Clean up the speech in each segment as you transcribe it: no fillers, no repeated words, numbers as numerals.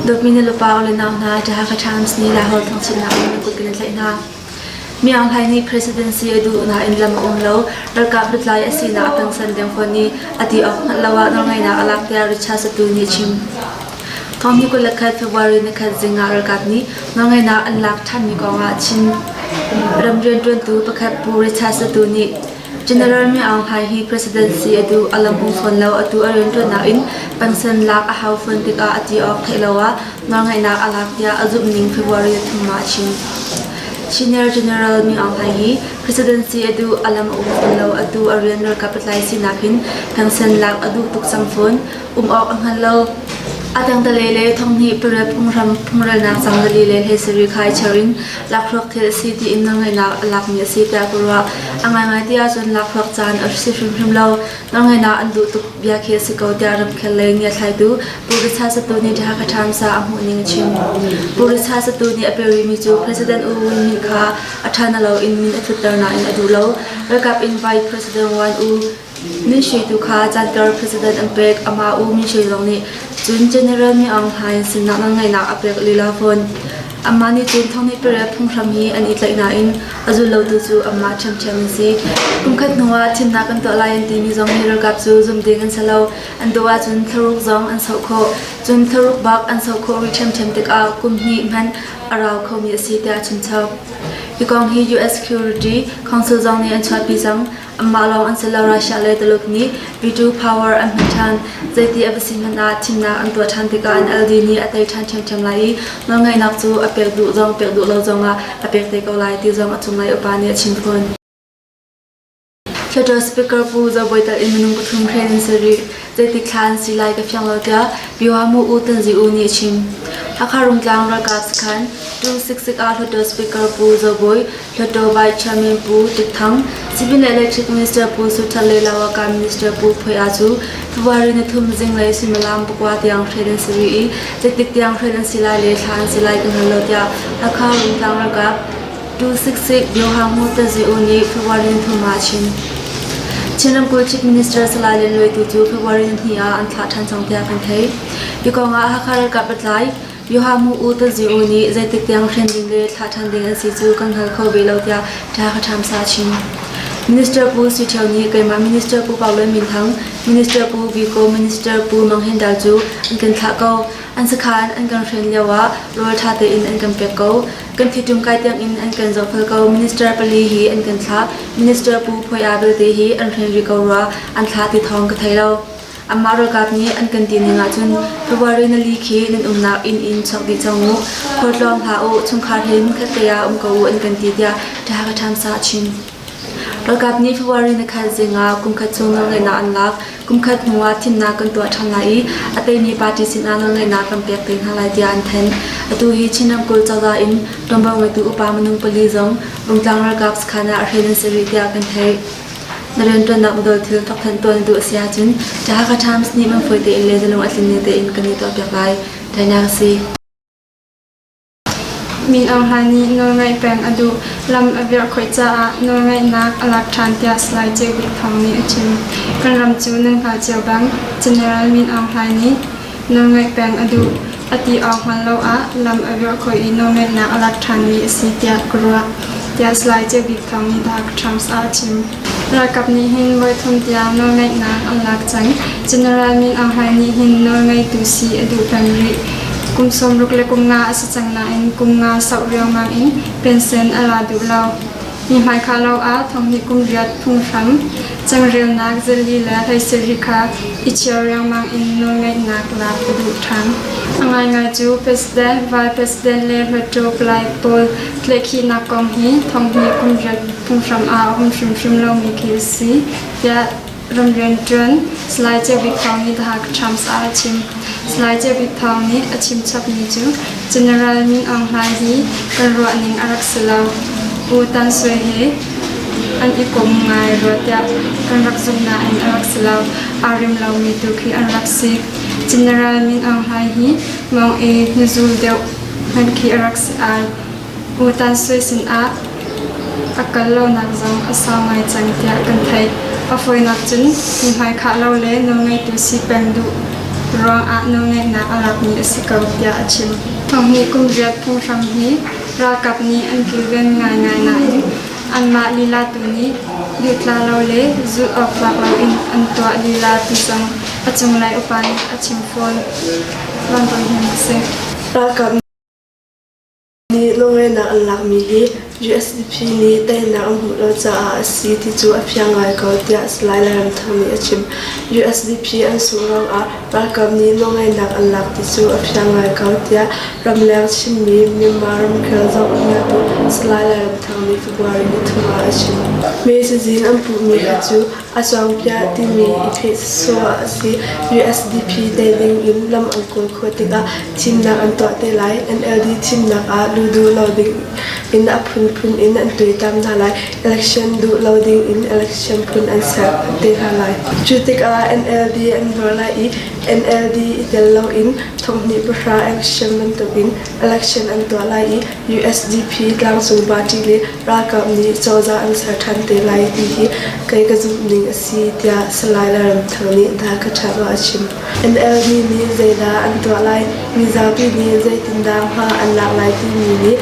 Dawtmi na lupa u le nau hna, The Hakha Times nih Lahol thawngchimnak in nan kut kan in tlaih hna. Mi Aung Hlaing nih presidency a duh nain lam a um lo. Ralkap lutlai a sinak a pengsan deng fawn i a ti awk hngalh lo ah nawlngeihnak a lak tiah Richard Satu nih a chim. Thawnghi 21 February nikhat zing ah ralkap nih nawlngeihnak an lak ṭhanmi kongah Chin ram rianṭuantu pakhat Pu Richard Satu nih General Min Aung Hlaing hi presidency a duh, a lam um fawn lo, atu a rianṭuannak in pension lak a hau fawn tikah a ti awk theih lo ah nawlngeihnak a lak tiah a zumhning February 3 ah a chim. Senior General Min Aung Hlaing hi presidency a duh, a lam a um fawn lo, atu a rian ralkap pahtlai sinak in pension lak a duh tuk cang fawn, um awk a hngal lo. A tangtale le thonghnih pariat phunghram phungrelnak cangzali le hlei khai char in lakhruak thil a si tiin nawlngeihnak a lakmi a si tiah ka ruah. A ngaingai ti ahcun lakhruak caan a si hrimhrim lo. Nawlngeihnak an duh tuk bia khi a si ko tiah ramkhel lei ngiathlaitu Pu Richard Satu nih The Hakha Times ah a hmuhning a chim. Pu Richard Satu nih a perimi cu President U Win Myint kha a ṭha na loin min a thutter nain a duh lo. Ralkap in Vice President Wan U Min Shwe tu kha caanter President an pek. Amah U Min Shwe zong nih cun General Min Aung Hlaing sinah nawlngeihnak a pek lila fawn. Amah nih cun thonghnih pariat phunghram hi an i tlaih nain a zul lotu cu amah ṭhiamṭhiam an si. Kumkhat hnuah thimnak kan tuah lai an timi zong hi ralkap cu zum ding an si lo. An duh ahcun thlaruk zong an soh khawh. Cun thlaruk bak an soh khawh rih ṭhiamṭhiam tikah kum hnih hmanh a rau khomi a si tiah a chimchap. Hi kong hi US Security Council zong nih an chuahpi cang. Amah lawng an si lo Russia le Tuluk nih veto power an hman ṭhan. Zeiti a va si hmanh ah thimnak an tuah ṭhan tikah NLD nih a tei ṭhan ṭhiamṭhiam lai i nawlngeihnak cu a pek duh zong pek duh lo zongah a pek te ko lai ti zong a cunglei upa nih a chim fawn. Federal Speaker Pu Zo Bawi tel in minung pathum hren an si rih. Zeitik thla an si lai ka fiang lo tiah Biohamu U Tan Zi U nih a chim. Hakha Rungtlang ralkap sakhan 266 ah Hluttaw Speaker Pu Zo Bawi, Hluttaw Vice Chairman Pu Tik Thang, Sipin le Electric Minister Pu Su That le Lawaka Minister Pu Phoi A cu February ni thum zinglei suimilam pakua tiang hren an si rih i zeitik tiang hren an si lai le thla an si lai ka hngal lo tiah Hakha Rungtlang ralkap 266 Biohamu Tan Zi U nih February ni thum ah a chim. Chin ramkulh Chief Minister Salai Lian Luai tu cu February ni hnih ah an thlah ṭhan cang tiah kan theih. Hi kong ah Hakha ralkap pahtlai Yohamu U Tan Zi U nih zeitik tiang hren ding le thlah ṭhan ding an si cu kan hngal kho ve lo tiah Hakha Times ah a chim. Minister Pu Sui Ṭhio nih keimah Minister Pu Pau Lun Min Thang, Minister Pu Viko, Minister Pu Mang Hen Dal cu an kan thlah ko. An sakhan an kan hren lio ah rawl ṭha tein an kan pek ko. Kan thitum kai tiangin an kan zohfel ko. Minister pali hi an kan thlah. Minister Pu Phoi A belte hi an hren rih ko rua. An thlah ti thawng ka thei lo. Amah ralkap nih an kan ti ning ahcun February nali khi nan umnak inn in chuak dih cang u. Khualtlawng hlah u, chungkhar he hmunkhat te ah um ko u an kan ti tiah Ṭha Ṭhamsa a chim. Ralkap nih February ni khat zing ah kumkhat chung nawlngeihnak an lak. Kumkhat hnu ah thimnak kan tuah ṭhan lai i a teimi party sinah nawlngeihnak kan pek te hna lai tiah an thanh. Atu hi Chin ramkulh cozah in ṭuanvo ngeitu upa minung pali zong Rungtlang ralkap sakhan ah hren an si rih tiah kan theih. Na rianṭuannak na dawlthil fakthanh tuan na duh a si ahcun The Hakha Times nih man fawi tein le na lung a tlinning tein kan i tuahpiak lai. Tainak a si. Min Aung Hlaing nih nawlngaih peng a duh. Lam a virhkhawih caah nawlngaihnak a lak ṭhan tiah Salai Ceu Bik Thawng nih a chim. Kan ram cu nan hngal cio bang General Min Aung Hlaing nih nawlngaih peng a duh. A ti awk hngal lo ah lam a virhkhawih i nawlngaihnak a lak ṭhanmi a si tiah ka ruah, tiah Salai Ceu Bik Thawng nih The Times ah a chim. Ralkap nih hin voithum tiang nawlngeihnak an lak cang. General Min Aung Hlaing nih hin nawlngeitu si a duh peng rih. Kum sawmruk le kum nga a si cang nain kum nga sauh riangmang in pension a la duh lo. Mi hmaikhah lo ah thonghnih kum riat phunghram changrelnak zali le hleisarih kha i chiar riangmang in nawlngeihnak lak a duh ṭhan. A ngaingai cu President, Vice President le Hluttaw palai pawl tlaihkhihnak kong hi thonghnih kum riat phunghram ah a um hrimhrim lomi khi a si, tiah ramrianṭuan Salai Ceu Bik Thawng nih The Hakha Times ah a chim. Salai Ceu Bik Thawng nih a chim chapmi cu General Min Aung Hlaing hi kan ruahning a rak si lo. U Tan Sui he an i kom ngai rua tiah kan rak zumh nain a rak si lo. Aa rem lomi tu khi an rak si. General Min Aung Hlaing hi Mong E hnuzul deuh hmanh khi a rak si ai. U Tan Sui sinah a kal lonak zong a sau ngai cang tiah kan theih. A fawinak cun mi hmaikhah lo le nawlngeitu si peng duh. ruangah nawlngeihnak a lakmi a si ko tiah a chim. Thonghnih kum riat phunghram hi ralkap nih an kilven ngaingai nain anmah lila tu nih duhtla lo le zulh awk tlak loin an tuah lila ti zong a cunglei upa nih a chim fawn. Vanbawi Hnem a si. Ralkap nih nawlngeihnak an lakmi hi USDP nih teinak an hmuh lo caah a si ti cu a fiang ngai ko tiah Salai Lairamthang nih a chim. USDP an sungh ruangah ralkap nih nawlngeihnak an lak ti cu a fiang ngai ko tiah ramleng Chinmi Myanmar ramkhel zohkhenhtu Salai Lairamthang nih February nithum ah a chim. Mee cazin an puhmi kha cu a cuangpiah timi i pheh sawh a si. USDP tei ding in lam an kawl khawh tikah thimnak an tuah te lai. NLD thimnak ah luh duh lo ding in a phunphun in an tuaitam hna lai. Election duh lo ding in election phun an ser te hna lai. Cu tikah NLD an zuar lai i NLD i tel loin thonghnih pahra election bantukin election an tuah lai i USDP tlangcung party le ralkap nih cozah an ser ṭhan te lai ti hi kei ka zumh ning a si tiah Salai Lalramthang nih Dakathat ah a chim. NLD nih zeidah an tuah lai, mizapi nih zeitindah hma an lak lai timi nih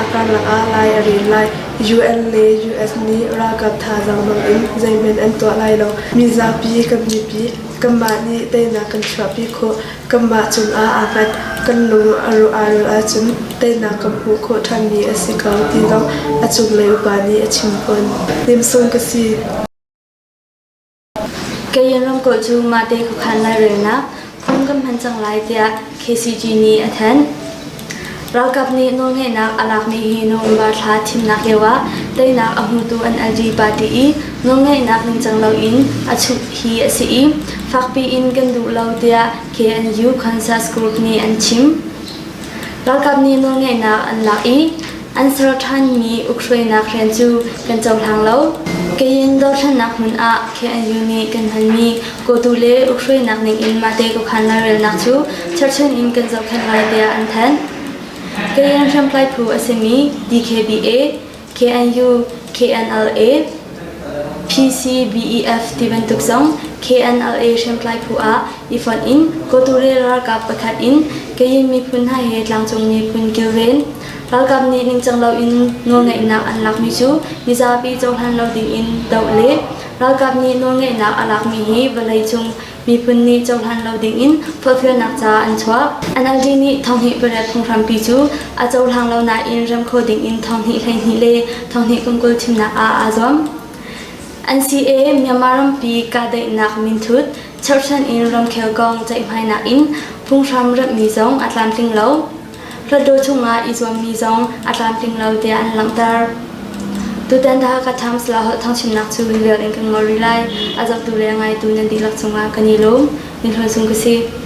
a karlak ah lai a rel lai. UN le US nih ralkap thazaang hmang in zeihmanh an tuah lai lo. Mizapi kan mipi, kanmah nih teinak kan chuahpi khawh. Kanmah cungah aa hngat. Kan lung a ruah aa rel ahcun teinak kan hmuh khawh ṭhanmi a si ko ti zong a cunglei upa nih a chim fawn. Limsung ka si. Kayin ramkulh cu mahte khuakhan lairelnak phung kan hman cang lai tiah KCG nih a thanh. Ralkap nih nawlngeihnak a lakmi hi November thla thimnak lioah teinak a hmutu NLD party i nawlngeihnak ningcang loin a chuh hi a si i fakpi in kan duh lo tiah KNU Consensus Group nih an chim. Ralkap nih nawlngeihnak an lak i an ser ṭhanmi ukhruainak rian cu kan cohlang lo. Kayin dothlennak hmun ah KNU nih kan hmanmi kawtu le ukhruainak ningin mahte khuakhan lairelnak cu cherhchan in kan zohkhenh lai tiah an thanh. Kayin hriamtlai phu a simi DKBA, KNU, KNLA, PCBEF ti bantuk zong KNLA hriamtlai phu ah i fonh in Kawture ralkap pakhat in Kayin miphun hna he tlangcung miphun kilven ralkap nih ningcang loin nawlngeihnak an lakmi cu mizapi cohlan lo dingin doh le ralkap nih nawlngeihnak a lakmi hi vawleicung miphun nih cohlan lo dingin forhfialnak ca an chuah. NLD nih thonghnih pariat phunghrampi cu a cohlang lo nain rem kho dingin thonghnih 12 le thonghnih kum 20 thimnak ah aa zuam. NCA Myanmar rampi kahdaihnak minthut cherhchan in ramkhel kong ceihmainak in phunghram remhmi zong a tlamtling lo. Hluttaw chungah i zuammi zong a tlamtling lo tiah an langhter. Tutan The Hakha Times la holh thangchimnak cu hi vial in kan ngol rih lai. A zohtu le a ngaitu nan dihlak cungah kan i lawm. Ni Hlawn Sung ka si.